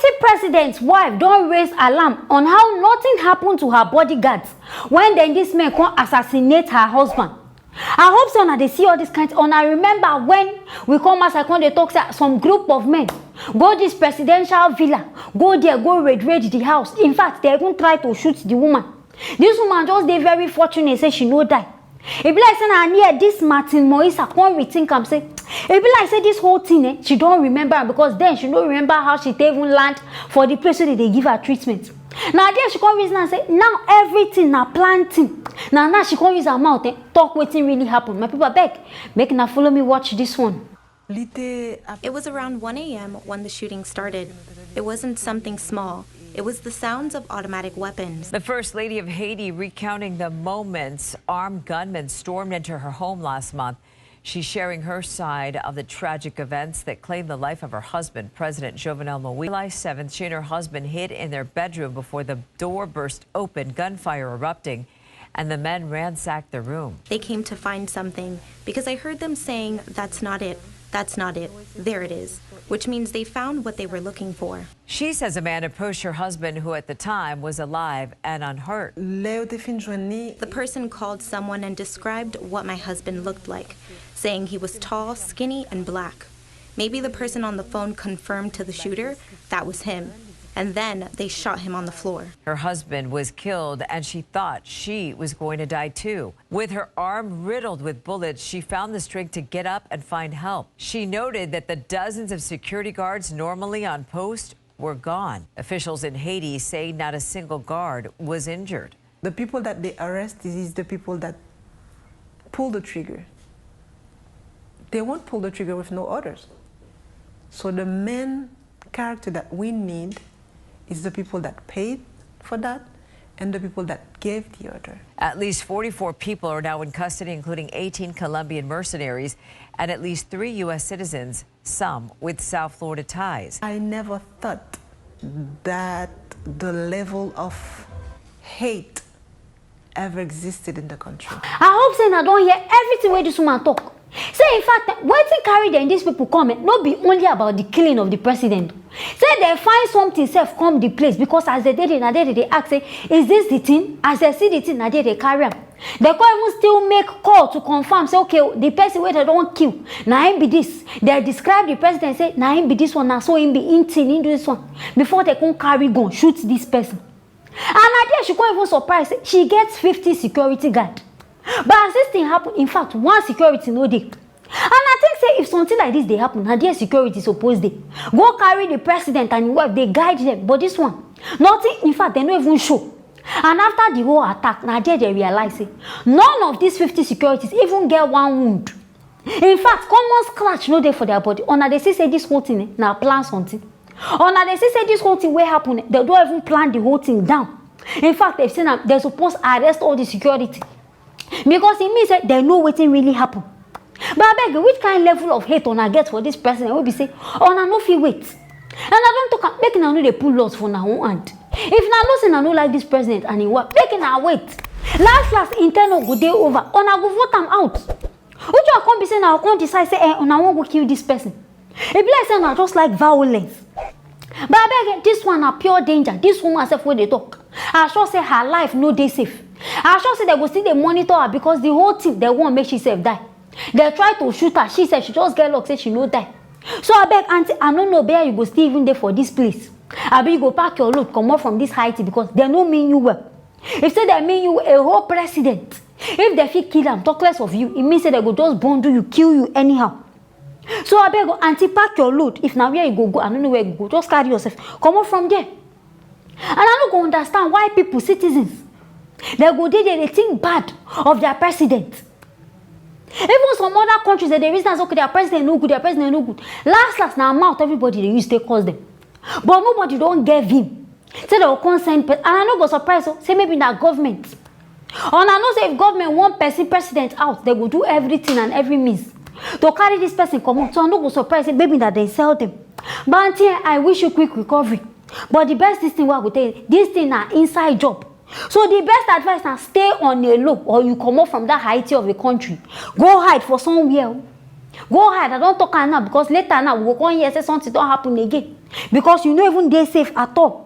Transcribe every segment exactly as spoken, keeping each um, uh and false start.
The president's wife don raise alarm on how nothing happen to her bodyguards when dem this men come assassinate her husband. I hope say una dey see all this kind thing. Una remember when we come outside come dey talk say some group of men go this presidential villa, go there go raid raid the house. In fact, they even try to shoot the woman. This woman just dey very fortunate say she no die. E be like say na near this Martin Moisa come rethink am say e be like say this whole thing, eh, she don remember am, because then she no remember how she take even land for the place wey dem dey give her treatment. Na there she come reason am say now everything na planting. Na now she come use her mouth, eh, talk wetin really happen. My people, abeg, make una follow me watch this one. It was around one a.m. when the shooting started. It wasn't something small. It was the sounds of automatic weapons. The First Lady of Haiti recounting the moments armed gunmen stormed into her home last month. She's sharing her side of the tragic events that claimed the life of her husband, President Jovenel Moïse. July seventh, she and her husband hid in their bedroom before the door burst open, gunfire erupting, and the men ransacked the room. They came to find something because I heard them saying, "That's not it. That's not it. There it is," which means they found what they were looking for. She says a man approached her husband, who at the time was alive and unhurt. Lè yo te fin jwenn li, The person called someone and described what my husband looked like, saying he was tall, skinny, and black. Maybe the person on the phone confirmed to the shooter that was him. And then they shot him on the floor. Her husband was killed, and she thought she was going to die too. With her arm riddled with bullets, she found the strength to get up and find help. She noted that the dozens of security guards normally on post were gone. Officials in Haiti say not a single guard was injured. The people that they arrest is the people that pull the trigger. They won't pull the trigger with no orders. So the main character that we need is the people that paid for that and the people that gave the order. At least forty-four people are now in custody, including eighteen Colombian mercenaries and at least three U S citizens, some with South Florida ties. I never thought that the level of hate ever existed in the country. I hope say una don hear everything wey this woman talk. Say in fact, wetin carry dem, these people come, eh, no be only about the killing of the president. Say dem find something sef come the place, because as dem dey there, na there dem dey ask say, "Is this the thing?" As dem see the thing, na there dem carry am. Dem come even still make call to confirm say, okay, the person wey dem don kill, na him be this. Dem describe the president say na him be this one, na so him be, him thing, him do this one. Before dem come carry gun shoot this person. And na there she come even surprise say she get fifty security guard. But as this thing happen, in fact, one security no dey. And I think say if something like this dey happen, na there security suppose dey. Go carry the president and him wife, dey guide them. But this one, nothing. In fact, dem no even show. And after the whole attack, na there dem realize say none of these fifty securities even get one wound. In fact, common scratch no dey for their body. Una dey see say this whole thing, eh, na plan something. Una dey see say this whole thing wey happen, eh, dem don even plan the whole thing down. In fact, dem say na dem suppose arrest all the security, because e mean say dem know wetin really happen. But abeg, which kind level of hate una get for this president wey be say una no fit wait? And I don talk am, make una no dey put laws for una own hand. If una know say una no like this president and him wife, make una wait. Last last, him ten ure go dey over, una go vote am out. Which one come be say una come decide say, eh, una wan go kill this person? E be like say una just like violence. But abeg, eh, this one na pure danger. This woman sef wey dey talk, I sure say her life no dey safe. I sure say dem go still dey monitor her, because the whole thing, dem wan make she sef die. Dem try to shoot her, she sef, she just get luck say she no die. So abeg, aunty, I no know where you go still even dey for this place. Abi you go pack your load comot from this Haiti, because dem no mean you well. If say dem mean you, a whole president, if dem fit kill am, talk less of you, e mean say dem go just bundle you, kill you anyhow. So abeg o, aunty, pack your load. If na where you go go, I no know where you go, just carry yourself comot from there. And I no go understand why people, citizens, dem go dey there dey think bad of their president. Even some other countries, dem dey reason am say, okay, their president no good, their president no good. Last last, na mouth everybody dey use take curse dem. But nobody don get vim say dem go come send person. And I no go surprise o say maybe na government. Una know say if government want person president out, dem go do everything and every means to carry this person comot. So I no go surprise say maybe na dem sell dem. But aunty, eh, I wish you quick recovery. But the best this thing wey I go tell you, this thing na inside job. So the best advice na stay on a low, or you comot from that Haiti of a country, go hide for somewhere o. Go hide, I don talk am now, because later now we go come hear say something don happen again. Because you no even dey safe at all.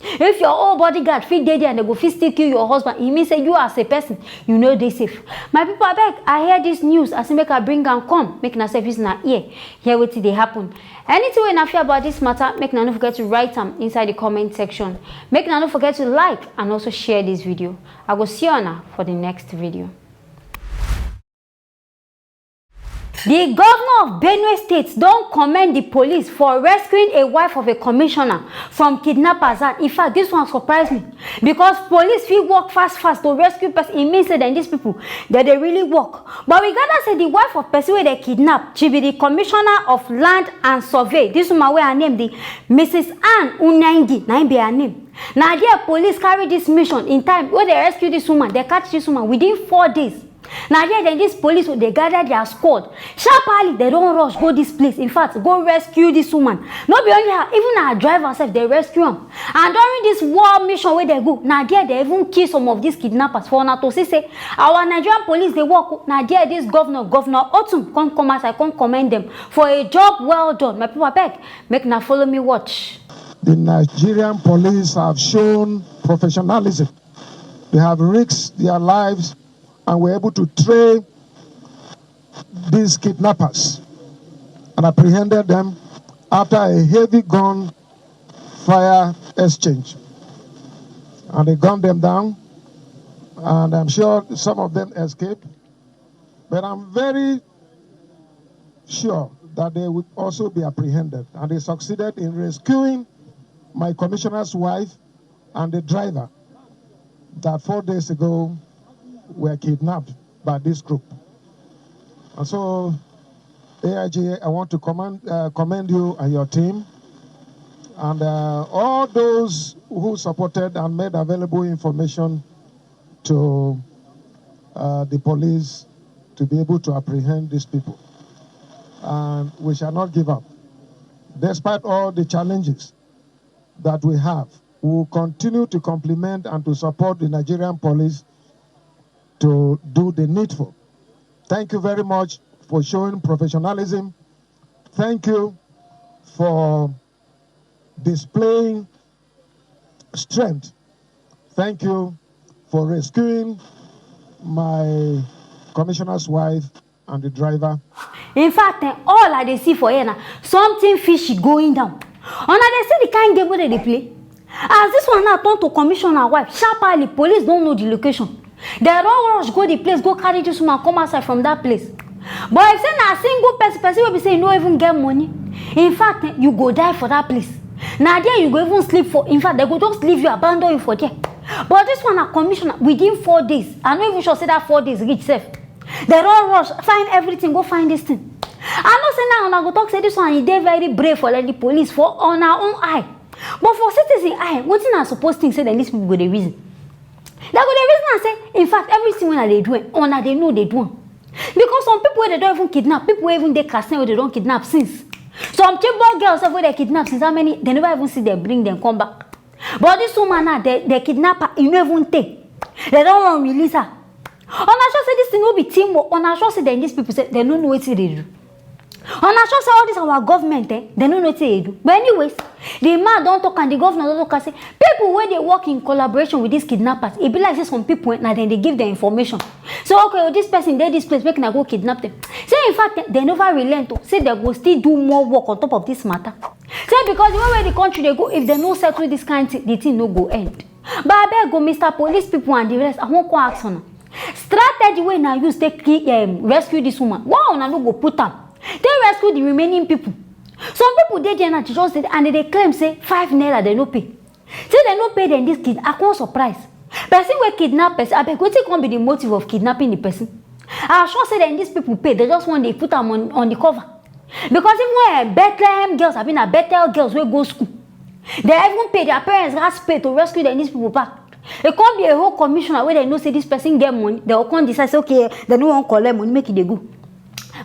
If your own bodyguard fit dey there and dem go fit still kill your husband, e mean say you as a person, you no dey safe. My people, abeg, I hear this news, I say make I bring am come, make una sef use una ear hear wetin dey happen. Anything wey una feel about this matter, make una no forget to write am inside the comment section. Make una no forget to like and also share this video. I go see una for the next video. The governor of Benue State don commend the police for rescuing a wife of a commissioner from kidnappers. And in fact, this one surprise me, because police fit work fast fast to rescue person. E mean say dem, these people, dem dey really work. But we gather say the wife of person wey dem kidnap, she be the commissioner of land and survey. This woman wey her name be Missus Anne Unengi, na im be her name. Na there police carry this mission. In time wey dem rescue this woman, dem catch this woman within four days. Na there dem, this police, dey gather their squad. Sharply, dem don rush go this place. In fact, go rescue this woman. No be only her, even her driver sef, dem rescue am. And during this war mission wey dem go, na there dem even kill some of these kidnappers. For una to see say our Nigerian police dey work o, na there this governor, Governor Otum, come come outside, come commend dem for a job well done. My people, abeg, make una follow me watch. The Nigerian police have shown professionalism. They have risked their lives and were able to train these kidnappers and apprehended them after a heavy gun fire exchange. And they gunned them down, and I'm sure some of them escaped. But I'm very sure that they will also be apprehended. And they succeeded in rescuing my commissioner's wife and the driver that four days ago were kidnapped by this group. And so, A I G, I want to commend, uh, commend you and your team, and uh, all those who supported and made available information to uh, the police to be able to apprehend these people. And we shall not give up. Despite all the challenges that we have, we will continue to compliment and to support the Nigerian police to do the needful. Thank you very much for showing professionalism. Thank you for displaying strength. Thank you for rescuing my commissioner's wife and the driver. In fact, eh, all I dey see for here na something fishy going down. Una dey see the kind game wey dem dey play? As this one now turn to commissioner wife, sharply police don know the location. Dem don rush go the place, go carry this woman come outside from that place. But if say na single person, person wey be say you no even get money, in fact, eh, you go die for that place. Na there you go even sleep for. In fact, dem go just leave you, abandon you for there. But this one na commissioner. Within four days, I no even sure say that four days reach sef. Dem don rush, find everything, go find this thing. I know say now una go talk say this one, e dey very brave for, like, the police for una own eye. But for citizen eye, wetin I suppose think say dem, these people go dey reason? Dem go dey reason am say, in fact, everything wey I dey do, eh, una dey know dey do am. Because some people wey dem don even kidnap, people wey even dey Katsina wey dem don kidnap since. Some Chibok girls sef wey dem kidnap since, how many, dem never even see dem bring dem come back. But this woman now, dem, dem kidnap her, e no even tey. Dem don wan release her. Una sure say this thing no be team work? Una sure say dem, these people say dem no know wetin dem dey do? Una sure say all this our government, eh, dem no know wetin dem dey do? But anyways, the man don talk and the governor don talk am say people wey dey work in collaboration with these kidnappers, e be like say some people, eh, na dem dey give dem information. So, okay, oh, this person dey this place, make una go kidnap them. Say, in fact, eh, dem never relent o. Say dem go still do more work on top of this matter. Say because the way wey the country dey go, if dem no settle this kind thing, the thing no go end. But abeg o, Mister Police people and the rest, I wan come ask una. Strategy wey una use take ki-, um, rescue this woman, why una no go put am take rescue the remaining people? Some people dey there now, they just dey, and dem dey claim say five naira dem no pay. Say dem no pay dem this kid, I come surprise. Person wey kidnap person, abeg, wetin come be the motive of kidnapping the person? I sure say dem, these people pay, dem just wan dey put am on, on the cover. Because even, eh, Bethlehem girls, abi na Bethel girls wey go school, dem even pay, their parents gats pay to rescue dem, these people back. E come be a whole commissioner wey dem know say this person get money, dem go come decide say, okay, dem no wan collect money, make e dey go.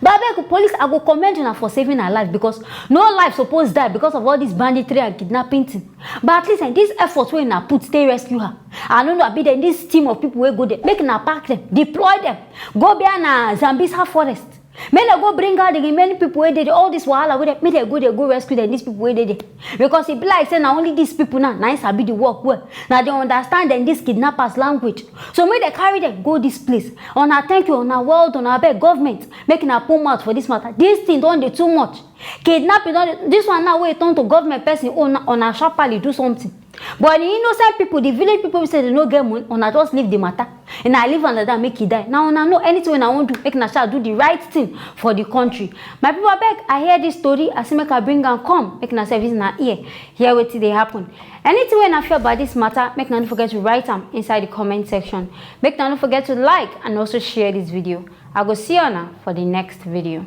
But abeg, police, I go commend una for saving her life, because no life suppose die because of all this banditry and kidnapping thing. But at least, eh, this effort wey una put take rescue her, I no know, abi dem, this team of people wey go there, make una pack dem, deploy dem, go be na Sambisa forest. Make dem go bring out the remaining people wey dey there, all this wahala wey dey, make dem go dey go rescue dem, these people wey dey there. Because e be like say na only these people now na im sabi the work well, na dem understand dem, these kidnappers language. So make dem carry dem go this place. Una thank you, una well done. Abeg, government, make una put mouth for this matter. This thing don dey too much. Kidnapping don dey, this one now wey e turn to government person own, una sharply do something. But the innocent people, the village people wey say dem no get money, una just leave the matter. Una leave am like that, make e die. Now una know, anything wey una wan do, make una sha do the right thing for the country. My people, abeg, I hear this story, I say make I bring am come, make una sef use una ear hear wetin dey happen. Anything wey una feel about this matter, make una no forget to write am inside the comment section. Make una no forget to like and also share this video. I go see una for the next video.